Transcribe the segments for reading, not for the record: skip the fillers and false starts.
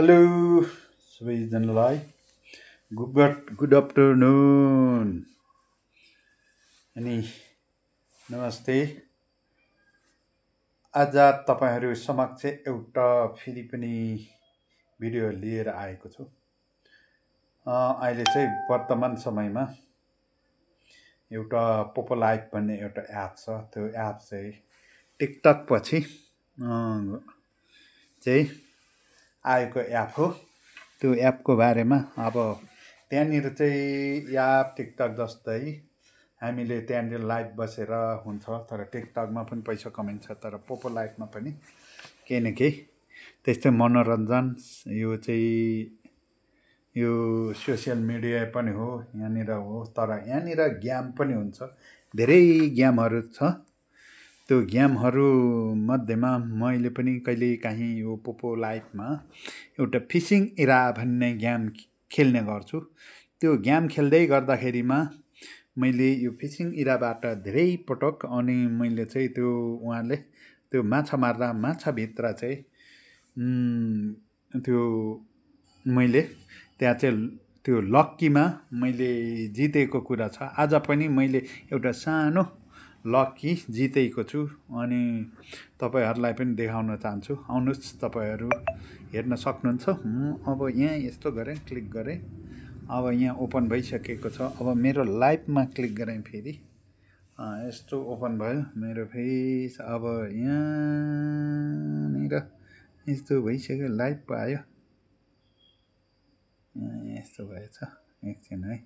Hello सबैजनालाई good afternoon अनि नमस्ते। आज तपाईँहरू समक्ष एउटा फेरि पनि भिडियो लिएर आएको छु। अहिले चाहिँ वर्तमान समयमा एउटा पोपो लाइभ भन्ने एउटा एप छ। त्यो एप चाहिँ टिकटक पछि चाहिँ आएको एप हो। त्यो एपको बारेमा अब त्यहाँनिर चाहिँ एप टिकटक जस्तै हामीले त्यहाँनिर लाइभ बसेर हुन्छ, तर टिकटकमा पनि पैसा कमाइन्छ। तर पोपो लाइभमा पनि केही न केही त्यस्तै मनोरञ्जन, यो चाहिँ यो सोसियल मिडिया पनि हो, यहाँनिर हो। तर यहाँनिर गेम पनि हुन्छ, धेरै गेमहरू छ। त्यो गेमहरू मध्येमा मैले पनि कहिलेकाहीँ यो पोपो लाइभमा एउटा फिसिङ इरा भन्ने गेम खेल्ने गर्छु। त्यो गेम खेल्दै गर्दाखेरिमा मैले यो फिसिङ इराबाट धेरै पटक अनि मैले चाहिँ त्यो उहाँले त्यो माछा मार्दा माछाभित्र चाहिँ त्यो मैले त्यहाँ चाहिँ त्यो लक्कीमा मैले जितेको कुरा छ। आज पनि मैले एउटा सानो लक्की जितेको छु अनि तपाईँहरूलाई पनि देखाउन चाहन्छु। आउनुहोस्, तपाईँहरू हेर्न सक्नुहुन्छ। अब यहाँ यस्तो गरेँ, क्लिक गरेँ। अब यहाँ ओपन भइसकेको छ। अब मेरो लाइभमा क्लिक गरेँ, फेरि यस्तो ओपन भयो मेरो फेस। अब यहाँनिर यस्तो भइसक्यो, लाइभ आयो, यस्तो भएछ। एकछिन है,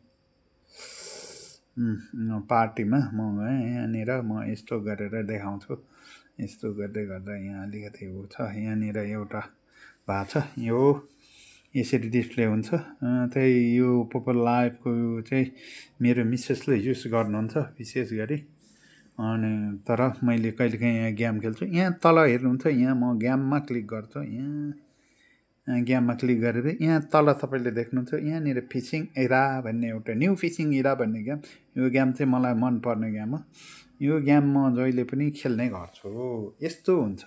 पार्टीमा म गएँ, यहाँनिर म यस्तो गरेर देखाउँछु। यस्तो गर्दै गर्दा यहाँ अलिकति ऊ छ, यहाँनिर एउटा भएको छ, यो यसरी डिस्प्ले हुन्छ। त्यही यो पोपो लाइभको चाहिँ मेरो मिसेसले युज गर्नुहुन्छ विशेष गरी। अनि तर मैले कहिलेकाहीँ यहाँ गेम खेल्छु। यहाँ तल हेर्नुहुन्छ, यहाँ म गेममा क्लिक गर्छु। यहाँ गेममा क्लिक गरेर यहाँ तल तपाईँले देख्नुहुन्छ, यहाँनिर फिसिङ इरा भन्ने एउटा न्यू फिसिङ इरा भन्ने गेम। यो गेम चाहिँ मलाई मनपर्ने गेम हो। यो गेम म जहिले पनि खेल्ने गर्छु। यस्तो हुन्छ,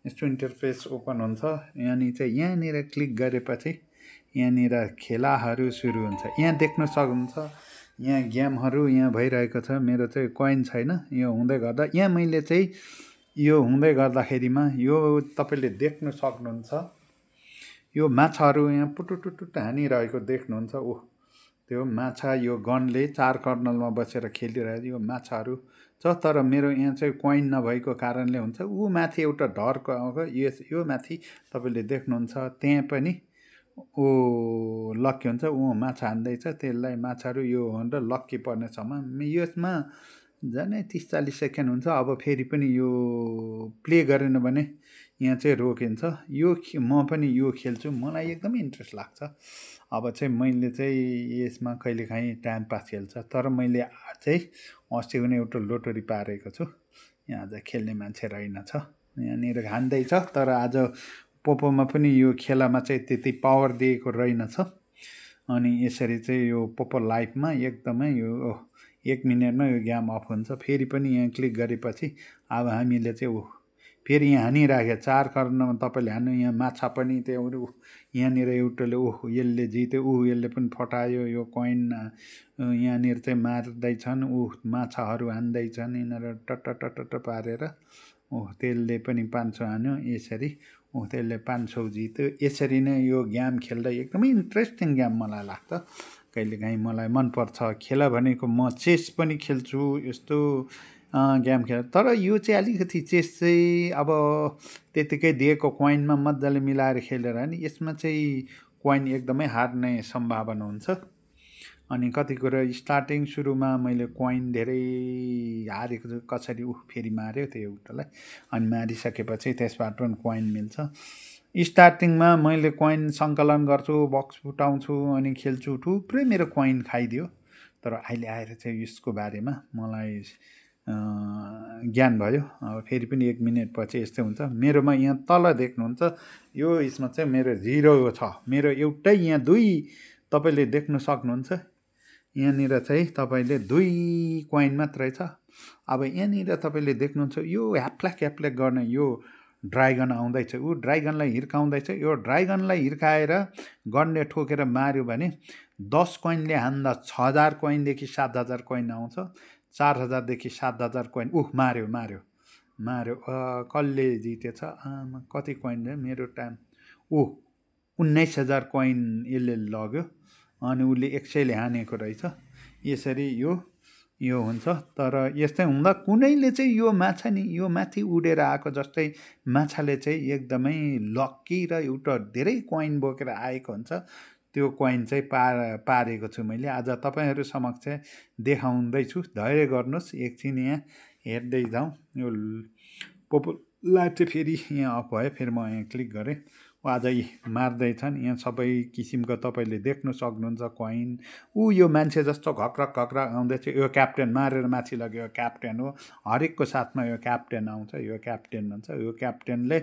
यस्तो इन्टरफेस ओपन हुन्छ। यहाँनिर क्लिक गरेपछि यहाँनिर खेलाहरू सुरु हुन्छ। यहाँ देख्न सक्नुहुन्छ, यहाँ गेमहरू यहाँ भइरहेको छ। मेरो चाहिँ कोइन छैन। यो हुँदै गर्दा यहाँ मैले चाहिँ यो हुँदै गर्दाखेरिमा यो तपाईँले देख्न सक्नुहुन्छ, यो माछाहरू यहाँ पुटुटुटुट हानिरहेको देख्नुहुन्छ। ओह, त्यो माछा यो गनले 4 कर्नलमा बसेर खेलिरहेको यो माछाहरू छ। तर मेरो यहाँ चाहिँ कोइन नभएको कारणले हुन्छ। ऊ माथि एउटा ढर्को यो माथि तपाईँले देख्नुहुन्छ, त्यहाँ पनि ऊ लक्की हुन्छ। ऊ माछा हान्दैछ, त्यसलाई माछाहरू यो भनेर लक्की पर्ने समय यसमा झनै 30-40 सेकेन्ड हुन्छ। अब फेरि पनि यो प्ले गरेन भने यहाँ चाहिँ रोकिन्छ। यो म पनि यो खेल्छु, मलाई एकदमै इन्ट्रेस्ट लाग्छ। अब चाहिँ मैले चाहिँ यसमा कहिलेकाहीँ टाइम पास खेल्छ। तर मैले चाहिँ अस्ति पनि एउटा लोटरी पारेको छु। यहाँ आज खेल्ने मान्छे रहेनछ, यहाँनिर हान्दैछ। तर आज पोपोमा पनि यो खेलामा चाहिँ त्यति पावर दिएको रहेनछ। अनि यसरी चाहिँ यो पोपो लाइभमा एकदमै यो 1 मिनटमा यो गेम अफ हुन्छ। फेरि पनि यहाँ क्लिक गरेपछि अब हामीले चाहिँ फेरि यहाँ हानिराख्यो 4 कर्नरमा तपाईँले हान्नु। यहाँ माछा पनि त्यो यहाँनिर एउटाले यसले जित्यो, यसले पनि फटायो यो कोइन। यहाँनिर चाहिँ मार्दैछन्, माछाहरू हान्दैछन् यिनीहरू टट्ट पारेर। त्यसले पनि 500 हान्यो, यसरी त्यसले 500 जित्यो। यसरी नै यो गेम खेल्दा एकदमै इन्ट्रेस्टिङ गेम मलाई लाग्छ। कहिलेकाहीँ मलाई मनपर्छ। खेला भनेको म चेस पनि खेल्छु, यस्तो गेम खेल। तर यो चाहिँ अलिकति चेस चाहिँ अब त्यतिकै दिएको कोइनमा मजाले मिलाएर खेलेर नि, यसमा चाहिँ कोइन एकदमै हार्ने सम्भावना हुन्छ। अनि कति कुरा स्टार्टिङ सुरुमा मैले कोइन धेरै हारेको छु। कसरी फेरि मार्यो त्यो एउटालाई, अनि मारिसकेपछि त्यसबाट पनि कोइन मिल्छ। स्टार्टिङमा मैले कोइन सङ्कलन गर्छु, बक्स फुटाउँछु अनि खेल्छु, थुप्रै मेरो कोइन खाइदियो। तर अहिले आएर चाहिँ यसको बारेमा मलाई ज्ञान भयो। अब फेरि पनि 1 मिनट पछि यस्तै हुन्छ। मेरोमा यहाँ तल देख्नुहुन्छ, यो यसमा चाहिँ मेरो 0 छ। मेरो एउटै यहाँ 2 तपाईँले देख्न सक्नुहुन्छ। यहाँनिर चाहिँ तपाईँले 2 कोइन मात्रै छ। अब यहाँनिर तपाईँले देख्नुहुन्छ, यो ह्याप्ल्याक गर्ने यो ड्राइगन आउँदैछ, ऊ ड्राइगनलाई हिर्काउँदैछ। यो ड्राइगनलाई हिर्काएर गनले ठोकेर मार्यो भने 10 कोइनले हान्दा 6000 कोइनदेखि 7000 कोइन आउँछ। 4000देखि 7000 कोइन मार्यो। कसले जितेछ? कति कोइन रे मेरो टाइम? 19,000 कोइन यसले लग्यो अनि उसले 100ले हानेको रहेछ। यसरी यो हुन्छ। तर यस्तै हुँदा कुनैले चाहिँ यो माछा नि यो माथि उडेर आएको जस्तै माछाले चाहिँ एकदमै लक्की र एउटा धेरै कोइन बोकेर आएको हुन्छ। त्यो कोइन चाहिँ पारेको छु मैले। आज तपाईँहरू समक्ष देखाउँदैछु। धैर्य गर्नुहोस्, एकछिन यहाँ हेर्दै जाउँ। यो लाइट चाहिँ फेरि यहाँ अफ भयो, फेरि म यहाँ क्लिक गरेँ। आज मार्दैछन् यहाँ सबै किसिमको तपाईँले देख्नु सक्नुहुन्छ कोइन। यो मान्छे जस्तो घक्रक आउँदैछ। यो क्याप्टेन मारेर माथि लग्यो, क्याप्टेन हो। हरेकको साथमा यो क्याप्टेन आउँछ, यो क्याप्टेन भन्छ। यो क्याप्टेनले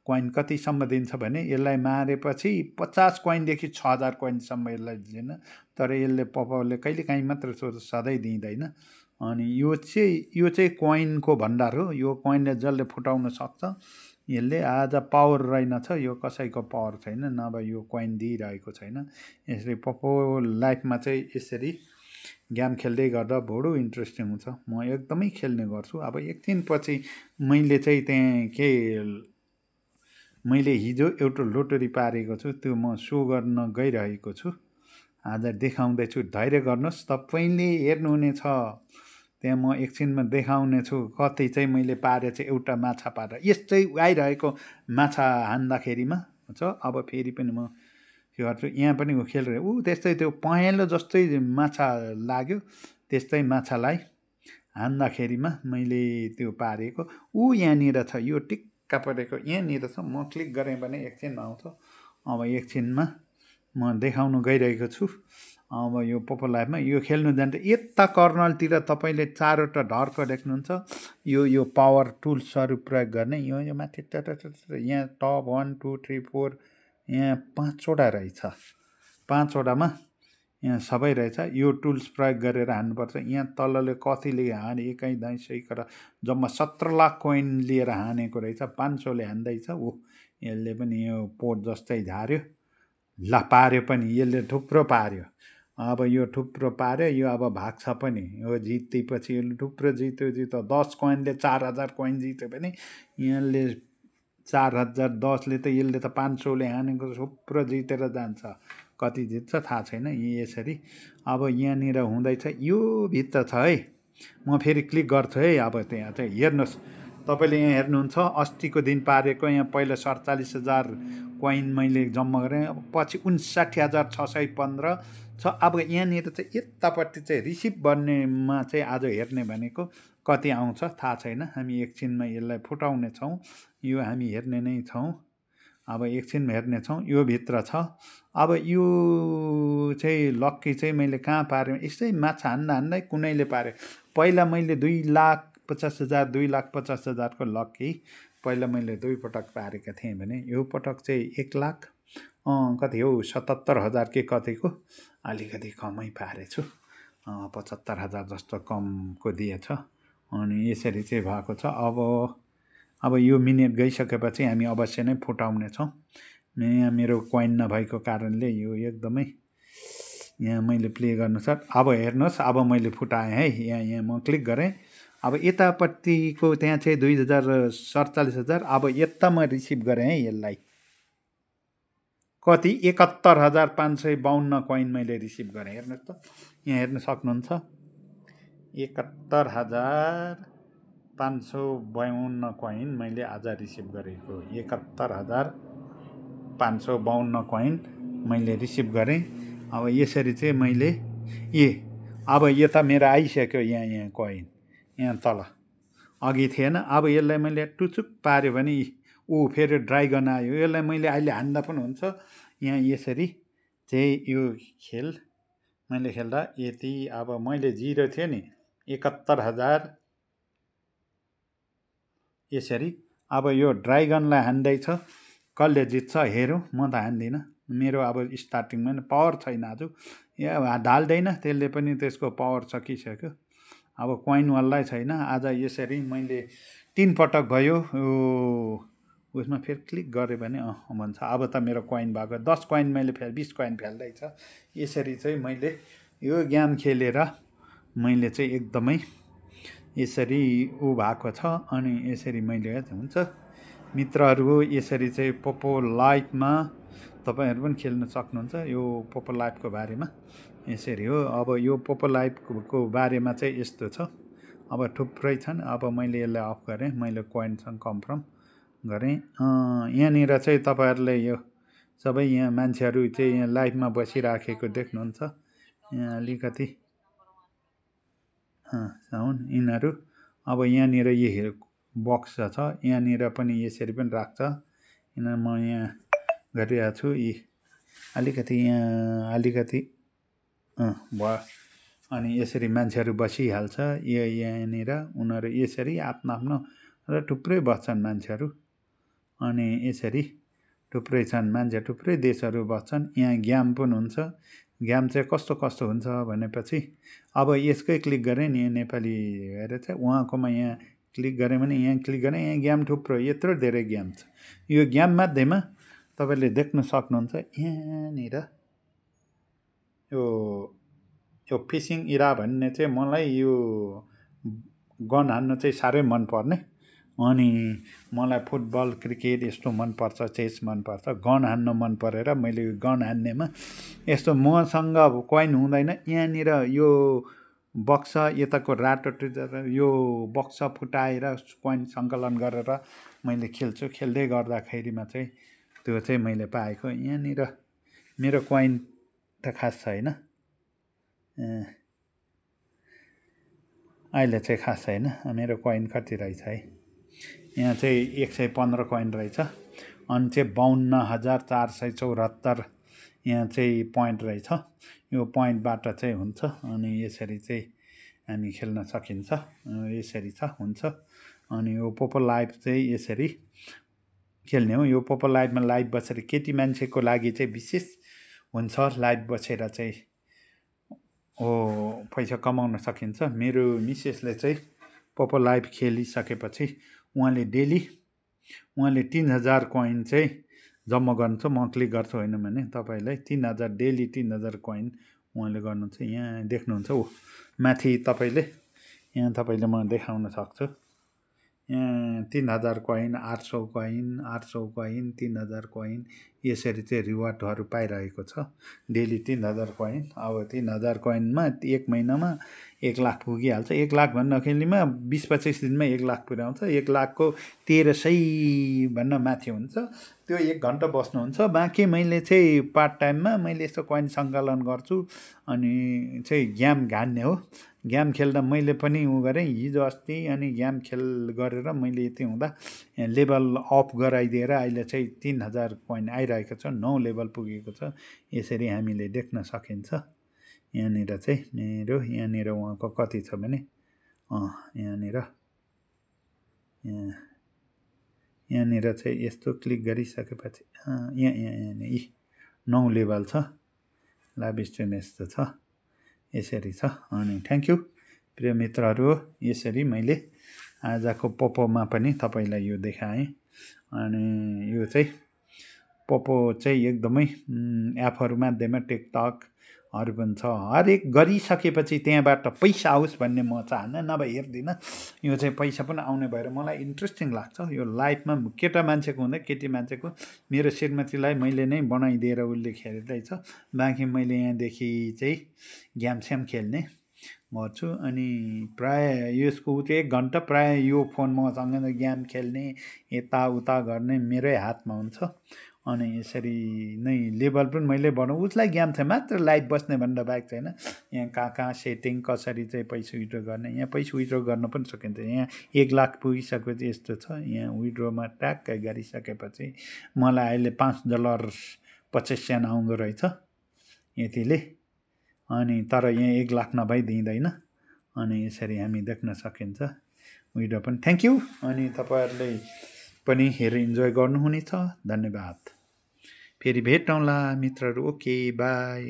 कोइन कतिसम्म दिन्छ भने यसलाई मारेपछि 50 कोइनदेखि 6000 कोइनसम्म यसलाई दिँदैन। तर यसले पपाउले कहिलेकाहीँ मात्र सधैँ दिँदैन। अनि यो चाहिँ कोइनको भण्डार हो। यो कोइनले जसले फुटाउन सक्छ यसले। आज पावर रहेनछ, यो कसैको पावर छैन, नभए यो कोइन दिइरहेको छैन। यसरी पपो लाइफमा चाहिँ यसरी गेम खेल्दै गर्दा बडो इन्ट्रेस्टिङ हुन्छ। म एकदमै खेल्ने गर्छु। अब एकदिनपछि मैले चाहिँ मैले हिजो एउटा लोटरी पारेको छु, त्यो म सो गर्न गइरहेको छु। आज देखाउँदैछु, धैर्य गर्नुहोस्, तपाईँले हेर्नुहुनेछ। त्यहाँ म एकछिनमा देखाउने छु कति चाहिँ मैले पारेछ। एउटा माछा पारेर यस्तै आइरहेको माछा हान्दाखेरिमा हुन्छ। अब फेरि पनि म के गर्छु, यहाँ पनि खेलिरहेको त्यस्तै त्यो पहेँलो जस्तै माछा लाग्यो। त्यस्तै माछालाई हान्दाखेरिमा मैले त्यो पारेको यहाँनिर छ। यो टिक्का परेको यहाँनिर छ। म क्लिक गरेँ भने एकछिनमा आउँछ। अब एकछिनमा म देखाउनु गइरहेको छु। अब यो पोपो लाइफमा यो खेल्नु जान्छ। यता कर्नलतिर तपाईँले 4वटा ढर्क देख्नुहुन्छ। यो पावर टुल्सहरू प्रयोग गर्ने। यो माथि यहाँ टप 1 2 3 4 यहाँ 5वटा रहेछ। 5वटामा यहाँ सबै रहेछ। यो टुल्स प्रयोग गरेर हान्नुपर्छ। यहाँ तलले कतिले हाने एकै दाइँ सैकर जम्मा 17 लाख कोइन लिएर हानेको रहेछ। 500ले हान्दैछ। यसले पनि यो पोट जस्तै झार्यो। ला पार्यो पनि, यसले थुप्रो पार्यो। अब यो थुप्रो पार्यो, यो अब भाग्छ पनि। यो जितेपछि यसले थुप्रो जित्यो। 10 कोइनले 4000 कोइन जित्यो भने यसले 4000 10ले त यसले त 500ले हानेको थुप्रो जितेर जान्छ। कति जित्छ थाहा छैन। यसरी अब यहाँनिर हुँदैछ। यो भित्र छ है। म फेरि क्लिक गर्छु है। अब त्यहाँ चाहिँ हेर्नुहोस्, तपाईँले यहाँ हेर्नुहुन्छ अस्तिको दिन पारेको। यहाँ पहिला 47,000 कोइन मैले जम्मा गरेँ। पछि 59,615 छ। अब यहाँनिर चाहिँ यतापट्टि चाहिँ रिसिभ गर्नेमा चाहिँ आज हेर्ने भनेको कति आउँछ थाहा छैन। हामी एकछिनमा यसलाई फुटाउने छौँ। यो हामी हेर्ने नै छौँ। अब एकछिनमा हेर्नेछौँ। यो भित्र छ। अब यो चाहिँ लक्की चाहिँ मैले कहाँ पारेँ? यस्तै माछा हान्दै कुनैले पारेँ। पहिला मैले 2,50,000 2,50,000को लक्की पहिला मैले 2 पटक पारेका थिएँ भने यो पटक चाहिँ 1 लाख कति हो 77,000 के कतिको अलिकति कमै पारेछु। 75,000 जस्तो कमको दिएछ। अनि यसरी चाहिँ भएको छ। अब यो मिनेट गइसकेपछि हामी अवश्य नै फुटाउने छौँ। यहाँ मेरो कोइन नभएको कारणले यो एकदमै यहाँ मैले प्ले गर्नु छ। अब हेर्नुहोस्, अब मैले फुटाएँ है। यहाँ म क्लिक गरेँ। अब यतापट्टिको त्यहाँ चाहिँ 47,000। अब यता म रिसिभ गरेँ है। यसलाई कति 71,552 कोइन मैले रिसिभ गरेँ। हेर्नुहोस् त, यहाँ हेर्न सक्नुहुन्छ। 71,552 कोइन मैले आज रिसिभ गरेको। 71,552 कोइन मैले रिसिभ गरेँ। अब यसरी चाहिँ मैले अब यता मेरो आइसक्यो। यहाँ कोइन यहाँ तल अघि थिएन। अब यसलाई मैले टुचुक पार्यो भने फेरि ड्राइगन आयो। यसलाई मैले अहिले हान्दा पनि हुन्छ। यहाँ यसरी चाहिँ यो खेल मैले खेल्दा यति। अब मैले 0 थियो नि 71,000 यसरी। अब यो ड्राइगनलाई हान्दैछ। कसले जित्छ हेरौँ। म त हान्दिनँ। मेरो अब स्टार्टिङमा पावर छैन। आज ढाल्दैन त्यसले पनि, त्यसको पावर सकिसक्यो। अब कोइन वाल्लै छैन। आज यसरी मैले 3 पटक भयो उसमा फेरि क्लिक गरेँ भने भन्छ अब त मेरो कोइन भएको 10 कोइन मैले 20 कोइन फाल्दैछ। यसरी चाहिँ मैले यो गेम खेलेर मैले चाहिँ एकदमै यसरी भएको छ। अनि यसरी मैले हुन्छ मित्रहरू यसरी चाहिँ पोपो लाइभमा तपाईँहरू पनि खेल्न सक्नुहुन्छ। यो पोपो लाइभको बारेमा यसरी हो। अब यो पोपो लाइभको बारेमा चाहिँ यस्तो छ। अब थुप्रै छन्। अब मैले यसलाई अफ गरेँ, मैले कोइनसँग कन्फर्म गरेँ। यहाँनिर चाहिँ तपाईँहरूले यो सबै यहाँ मान्छेहरू चाहिँ यहाँ लाइभमा बसिराखेको देख्नुहुन्छ। यहाँ अलिकति साउन्ड यिनीहरू अब यहाँनिर यो बक्स छ, यहाँनिर पनि यसरी पनि राख्छ। यिनीहरू म यहाँ गरिरहेको छु। यी अलिकति यहाँ अलिकति भयो। अनि यसरी मान्छेहरू बसिहाल्छ यहाँनिर। उनीहरू यसरी आफ्नो र थुप्रै बस्छन् मान्छेहरू। अनि यसरी थुप्रै छन् मान्छे, थुप्रै देशहरू बस्छन्। यहाँ गेम पनि हुन्छ। गेम चाहिँ कस्तो कस्तो हुन्छ भनेपछि अब यसकै क्लिक गरेँ नि नेपाली हेरेर चाहिँ उहाँकोमा यहाँ क्लिक गरेँ भने यहाँ क्लिक गरेँ, यहाँ गेम थुप्रो यत्रो धेरै गेम छ। यो गेम मध्येमा तपाईँले देख्न सक्नुहुन्छ यहाँनिर यो फिसिङ इरा भन्ने चाहिँ मलाई यो गन हान्न चाहिँ साह्रै मनपर्ने। अनि मलाई फुटबल क्रिकेट यस्तो मनपर्छ, चेस मनपर्छ। गन हान्न मन परेर मैले गन हान्नेमा यस्तो मसँग कोइन हुँदैन। यहाँनिर यो बक्सा यताको रातो यो बक्सा फुटाएर कोइन सङ्कलन गरेर मैले खेल्छु। खेल्दै गर्दाखेरिमा चाहिँ त्यो चाहिँ मैले पाएको। यहाँनिर मेरो कोइन त खास छैन, अहिले चाहिँ खास छैन। मेरो कोइन कति रहेछ है, यहाँ चाहिँ 115 कोइन रहेछ। अनि चाहिँ 52,474 यहाँ चाहिँ पोइन्ट रहेछ। यो पोइन्टबाट चाहिँ हुन्छ। अनि यसरी चाहिँ हामी खेल्न सकिन्छ। यसरी छ हुन्छ। अनि यो पोपो लाइभ चाहिँ यसरी खेल्ने हो। यो पोपो लाइभमा लाइभ बसेर केटी मान्छेको लागि चाहिँ विशेष हुन्छ। लाइभ बसेर चाहिँ पैसा कमाउन सकिन्छ। मेरो मिसेसले चाहिँ पोपो लाइभ खेलिसकेपछि उहाँले डेली 3000 कोइन चाहिँ जम्मा गर्नुहुन्छ। म क्लिक गर्छु होइन भने तपाईँलाई 3000 डेली 3000 कोइन उहाँले गर्नुहुन्छ। यहाँ देख्नुहुन्छ माथि तपाईँले यहाँ तपाईँले म देखाउन सक्छु। यहाँ 3000 कोइन, 800 कोइन, 800 कोइन, 3000 कोइन यसरी चाहिँ रिवार्डहरू पाइरहेको छ। Daily 3000 coin. अब 3000 कोइनमा एक महिनामा 1 लाख पुगिहाल्छ। 1 लाख भन्दाखेरिमा 20-25 दिनमा 1 लाख पुर्याउँछ। 1 लाखको 1300 भन्न माथि हुन्छ। त्यो 1 घन्टा बस्नुहुन्छ। बाँकी मैले चाहिँ पार्ट टाइममा मैले यस्तो कोइन सङ्कलन गर्छु। अनि चाहिँ गेम घान्ने हो। गेम खेल्दा मैले पनि गरेँ हिजो अस्ति। अनि गेम गरेर मैले यति हुँदा लेभल अप गराइदिएर अहिले चाहिँ 3000 कोइन आइरहेको छ। 9 लेभल पुगेको छ। यसरी हामीले देख्न सकिन्छ। यहाँनिर चाहिँ मेरो यहाँनिर उहाँको कति छ भने यहाँनिर चाहिँ यस्तो क्लिक गरिसकेपछि यहाँ 9 लेभल छ। लाइभ स्ट्रिम यस्तो छ। यसरी छ। अनि थ्याङ्क यू प्रिय मित्रहरू। यसरी मैले आजको पोपोमा पनि तपाईँलाई यो देखाएँ। अनि यो चाहिँ पोपो चाहिँ एकदमै एपहरू मध्येमा टिकटकहरू पनि छ। हरेक गरिसकेपछि त्यहाँबाट पैसा आओस् भन्ने म चाहन्न, नभए हेर्दिनँ। यो चाहिँ पैसा पनि आउने भएर मलाई इन्ट्रेस्टिङ लाग्छ। यो लाइफमा केटा मान्छेको हुँदा केटी मान्छेको मेरो श्रीमतीलाई मैले नै बनाइदिएर उसले खेल्दैछ। बाँकी मैले यहाँदेखि चाहिँ गेम स्याम खेल्ने गर्छु। अनि प्रायः यसको चाहिँ 1 घन्टा प्रायः यो फोन मसँग गेम खेल्ने यताउता गर्ने मेरै हातमा हुन्छ। अनि यसरी नै लेभल पनि मैले बनाऊ। उसलाई गेम चाहिँ मात्र लाइभ बस्ने भन्दा बाहेक छैन। यहाँ कहाँ सेटिङ कसरी चाहिँ पैसा विड्रो गर्ने, यहाँ पैसा विड्रो गर्न पनि सकिन्छ। यहाँ 1 लाख पुगिसकेपछि यस्तो छ। यहाँ विड्रोमा ट्याक्कै गरिसकेपछि मलाई अहिले $5.50 आउँदो रहेछ यतिले। अनि तर यहाँ 1 लाख नभई दिँदैन। अनि यसरी हामी देख्न सकिन्छ विड्रो पनि। Thank you. अनि तपाईँहरूले पनि हेरेर इन्जोय गर्नुहुनेछ। धन्यवाद। फेरि भेटौँला मित्रहरू। Okay by.